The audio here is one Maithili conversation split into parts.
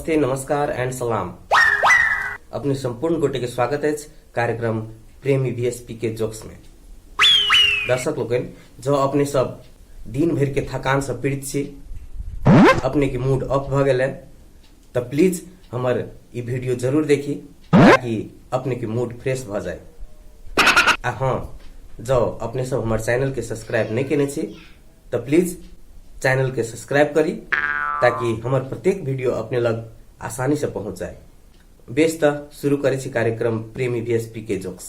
नमस्ते, नमस्कार एंड सलाम। अपने संपूर्ण गोटे के स्वागत अछि कार्यक्रम प्रेमी बीएसपी के जोक्स में। दर्शक लोकनि, जँ अपने सब दिन भरि के थकान से पीड़ित छी, अपने के मूड ऑफ भऽ गेल है, तऽ प्लीज हमर ई वीडियो जरूर देखी ताकि अपने के मूड फ्रेश भऽ जाए। आ हाँ, जँ अपने सब हमर चैनल के सब्सक्राइब नहीं केने छी तऽ प्लीज चैनल के सब्सक्राइब करी ताकि हमर प्रत्येक वीडियो अपने लग आसानी से पहुंच जाए। बेस, तऽ शुरू करै छी कार्यक्रम प्रेमी बीएसपी के जोक्स।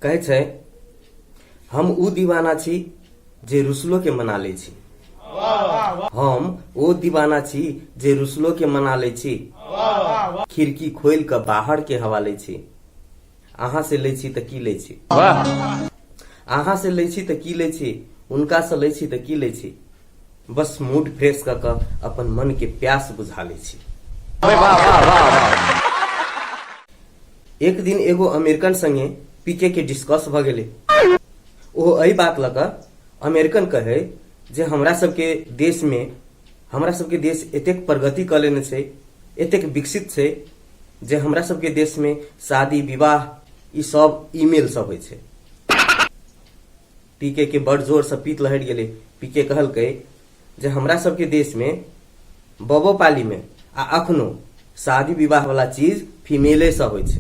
कहै छै, हम ऊ दीवाना छी जे रुसलो के मना लै छी। हम ओ दीवाना छी जे रुसलो के मना लै छी, खिड़की खोलि कऽ बाहर के हवा लै छी। अहाँ से लै छी तऽ की लै छी, अहाँ से लै छी तऽ की लै छी, हुनका से लै छी तऽ की लै छी, बस मूड फ्रेश कऽ कऽ अपन मन के प्यास बुझा लै छी। एक दिन एगो अमेरिकन संगे पीके के डिस्कस भऽ गेलै। ओ एहि बात लऽ कऽ अमेरिकन कहै जे हमरा सबके देश में, हमरा सबके देश एतेक प्रगति कऽ लेने छै, एतेक विकसित छै जे हमरा सबके देश में शादी विवाह ई सब ईमेल सब होइ छै। पीके के बड़ जोर से पीत लहरि गेलै। पीके कहलकै जे हमरा सबके देश में बबो पाली में आ अखनो शादी विवाह वाला चीज फीमेले से होइ छै।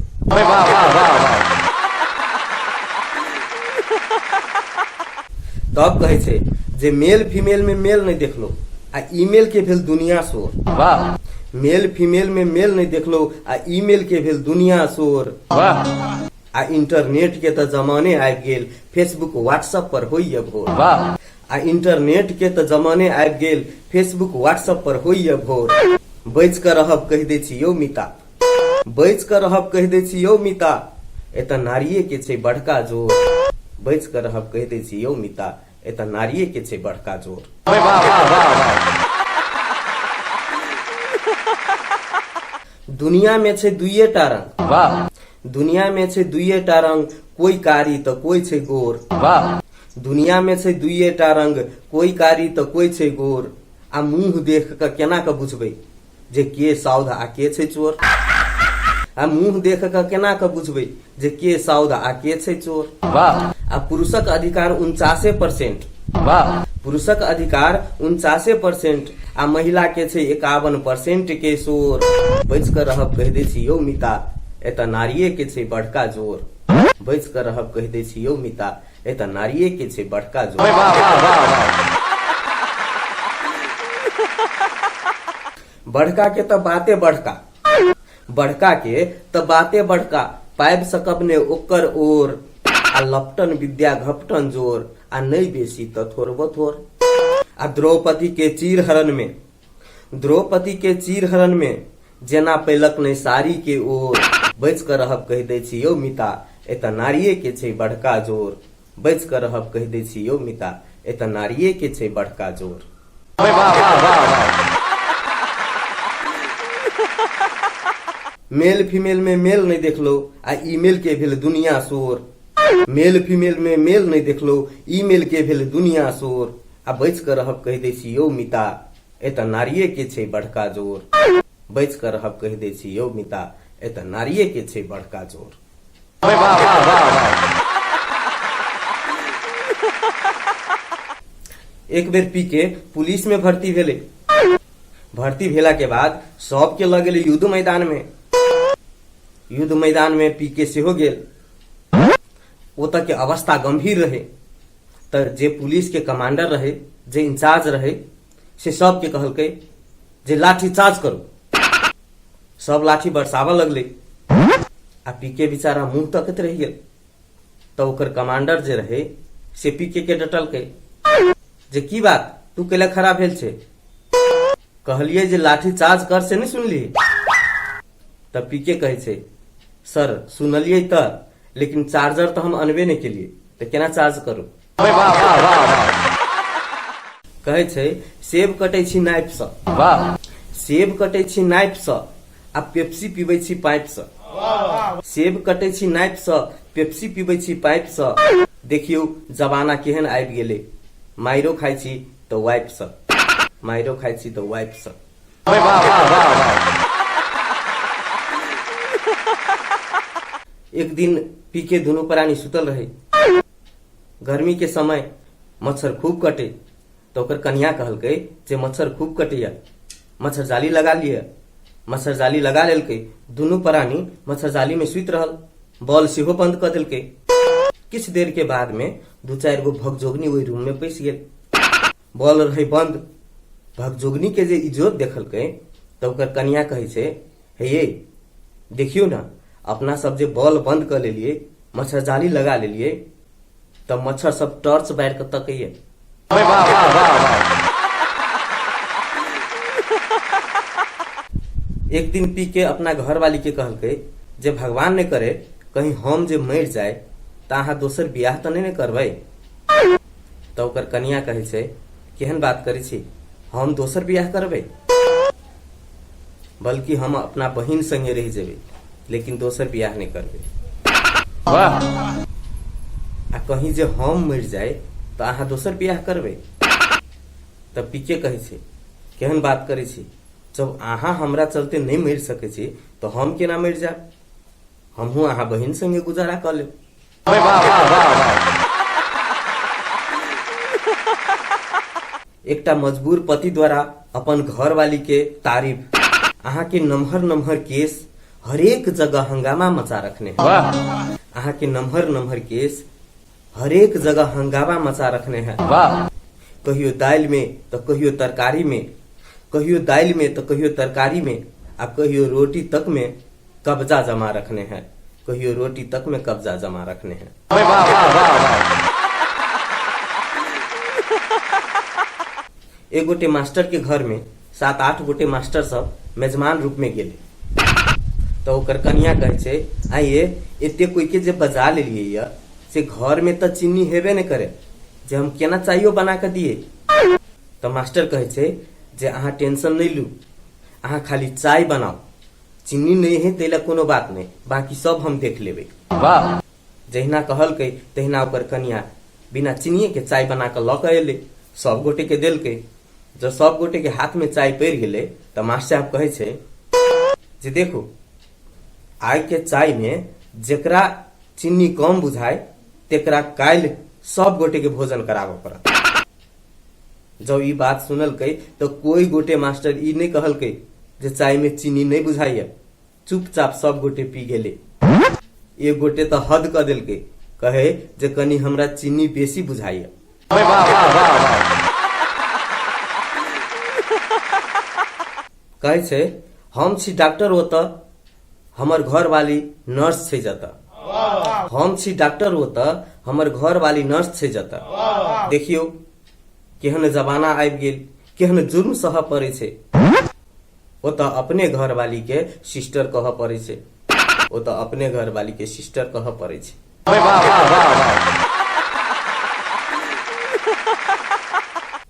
तब कहै छै जे मेल फीमेल में मेल नहीं देखलो आ ईमेल के भेल दुनिया शोर। मेल फीमेल में मेल नहीं देखलो आ ईमेल के भेल दुनिया शोर। आ इंटरनेट के तऽ जमाने आबि गेल, फेसबुक व्हाट्सएप पर होइए भोर। आ इंटरनेट के तऽ जमाने आबि गेल, फेसबुक व्हाट्सएप पर होइए भोर। बचि कऽ रहब कहि दै छी यौ मिता, बचि कऽ रहब कहि दै छी यौ मिता, एतऽ नारिये के छै बड़का जोर। बचि कऽ रहब कहि दै छी यौ मिता, एतऽ नारिये के छै बड़का जोर। दुनिया में छै दुइये टा रंग, दुनिया में छै दुइये टा रंग, कोई कारी तऽ कोई छै गोर। दुनिया में छै दुइये टा रंग, कोई कारी तऽ कोई छै गोर। आ मुंह देख कऽ केना कऽ बुझबै जे के साउध आ के छै चोर? आ मुंह देख कऽ केना कऽ बुझबै जे के साउध आ के छै चोर? आ पुरुषक अधिकार 49%, पुरुषक अधिकार 49% आ महिला के छै 51% के शोर। बचि कऽ रहब कहि दै छी यौ मिता, एतऽ नारिये के छै बड़का जोर। बचि कऽ रहब कहि दै छी यौ मिता, एतऽ नारिये के छै बड़का जोर। बड़का के तऽ बाते बड़का, बड़का के तऽ बाते बड़का, पाबि सकब ने ओकर ओर। आ लपटन विद्या घपटन जोर, आ नहि बेसी तऽ थोड़बो थोड़। आ द्रौपदी के चीर हरण में, द्रौपदी के चीर हरण में जेना पैलक नहि साड़ी के ओर। बचि कऽ रहब कहि दै छी यौ मिता, एतऽ नारिये के छै बड़का जोर। बचि कऽ रहब कहि दै छी यौ मिता, एतऽ नारिये के छै बड़का जोर। मेल फीमेल में मेल नहीं देखलो आ ईमेल के भेल दुनिया शोर। मेल फीमेल में मेल नहीं देखलो, ईमेल के भेल दुनिया शोर। आ बचि कऽ रहब कहि दै छी यौ मिता, एतऽ नारिये के छै बड़का जोर। बचि कऽ रहब कहि दै छी यौ मिता, एतऽ नारिये के छै बड़का जोर। एक बेर पी के पुलिस में भर्ती भेलै। भर्ती भेला के बाद सबके लऽ गेलै युद्ध मैदान में। युद्ध मैदान में पी के सेहो गेल। ओतऽ के अवस्था गंभीर रहे, तऽ जे पुलिस के कमांडर रहे, जे इंचार्ज रहे, से सबके कहलकै जे लाठी चार्ज करू। सब लाठी बरसाबऽ लगलै आ पीके बेचारा मुंह तकैत रहि गेल। तऽ ओकर कमांडर जे रहे से पीके के डटलकै जे की बात, तू कैला खड़ा भेल छै? कहलियै जे लाठी चार्ज कर, से नहि सुनलियै? तऽ पीके कहै छै, सर सुनलियै तऽ, लेकिन चार्जर तऽ हम अनबे नहि केलियै, तऽ केना चार्ज करू? कहै छै, सेब कटै छी नाइफ सँ, सेब कटै छी नाइफ सँ आ पेप्सी पीबै छी पाइप सँ। सेब कटै छी नाइफ सँ, पेप्सी पीबै छी पाइप सँ, देखियौ जमाना केहन आबि गेलै, माइरो खाइ छी तऽ वाइफसँ, मारियो खाइ छी तऽ वाइफसँ। एक दिन पी के दुनू प्राणी सुतल रहे। गर्मी के समय मच्छर खूब कटे, तऽ ओकर कनिया कहलकै जे मच्छर खूब कटैया, मच्छर जाली लगा लिअ। मच्छर जाली लगा लेलकै। दुनू प्राणी मच्छर जाली में सुति रहल, बॉल सेहो बंद कऽ देलकै। किछु देर के बाद में दू चारि गो भगजोगनी ओहि रूम में पैसि गेल। बॉल रहै बंद। भगजोगनी के जे इजोत देखलकै तऽ ओकर कनिया कहै छै, हे ये देखियौ ने, अपना सब जे बॉल बंद कऽ लेलियै, मच्छर जाली लगा लेलियै, तऽ मच्छर सब टॉर्च बारि कऽ तकैया। एक दिन पी के अपना घरवाली के कहलकै जे भगवान नहि करे कहीं हम जे मरि जाय तऽ अहाँ दोसर बियाह तऽ नहि ने करबै? तऽ ओकर कनिया कहै छै, केहन बात करै छी, हम दोसर बियाह करबै? बल्कि हम अपना बहिन संगे रहि जेबै, लेकिन दोसर बियाह नहि करबै। आ कहीं जे हम मरि जाय तऽ अहाँ दोसर बियाह करबै? तऽ पीके कहै छै, केहन बात करै छी, जब अहाँ हमरा चलते नहि मरि सकै छी तऽ हम केना मरि जायब? हमहूँ अहाँ बहिन संगे गुजारा कऽ लेब। एकटा मजबूर पति द्वारा अपन घरवाली के तारीफ। अहाँ के नमहर नमहर केस हरेक जगह हंगामा मचा रखने है। अहाँ के नमहर नमहर केस हरेक जगह हंगामा मचा रखने है। कहियो दालि में तऽ कहियो तरकारी में, कहियो दालि में तऽ कहियो तरकारी में, आ कहियो रोटी तक में कब्जा जमा रखने है। कहियो रोटी तक में कब्जा जमा रखने है। एक गोटे मास्टर के घर में 7-8 गोटे मास्टर सब मेजमान रूप में गेले, तऽ ओकर कनिया कहै छै, आइये एते कोई के जे बजा लेलियै ये से घर में तऽ चीनी हेबे नहि करे, जे हम केना चाइयो बना कऽ दिए? तऽ मास्टर कहै छै जे अहाँ टेंशन नहि लू, अहाँ खाली चाय बनाउ, चीनी नहि है ताहि लए कोनो बात नहि, बाकी सब हम देख लेबै। जहिना कहलकै तहिना ओकर कनिया बिना चीनिए के चाय बना कऽ लऽ कऽ एलै, सब गोटे के देलकै। जब सब गोटे के हाथ में चाय पड़ि गेलै तऽ मास्टर साहब कहै छै जे देखू, आइ के चाय में जेकरा चीनी कम बुझाय तेकरा काल्हि सब गोटे के भोजन कराबऽ पड़त। जब ई बात सुनलकै तऽ कोई गोटे मास्टर ई नहि कहलकै जे चाय में चीनी नहि बुझाइया, चुपचाप सब गोटे पी गेलै। एक गोटे तऽ हद कऽ देलकै, कहे जे कनी हमरा चीनी बेसी बुझाइया। कहै छै, हम छी डॉक्टर ओतऽ, हमर घरवाली नर्स छै जतऽ। हम छी डॉक्टर ओतऽ, हमर घरवाली नर्स छै जतऽ। देखियौ केहन जमाना आबि गेल, केहन जुर्म सहऽ पड़ै छै। ओतऽ अपने घरवाली के सिस्टर कहऽ पड़ै छै। ओतऽ अपने घरवाली के सिस्टर कहऽ पड़ै छै।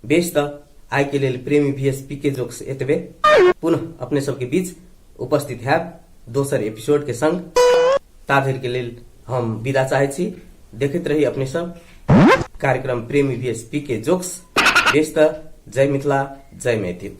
बेस, तऽ आइ के लेल प्रेमी भी एस पी के जोक्स एतबे। पुनः अपने सबके बीच उपस्थित हैब दोसर एपिसोड के संग। ता धरि के लेल हम विदा चाहै छी। देखैत रही अपने सब कार्यक्रम प्रेमी भी एस पी के जोक्स। बेस, तऽ जय मिथिला, जय मैथिल।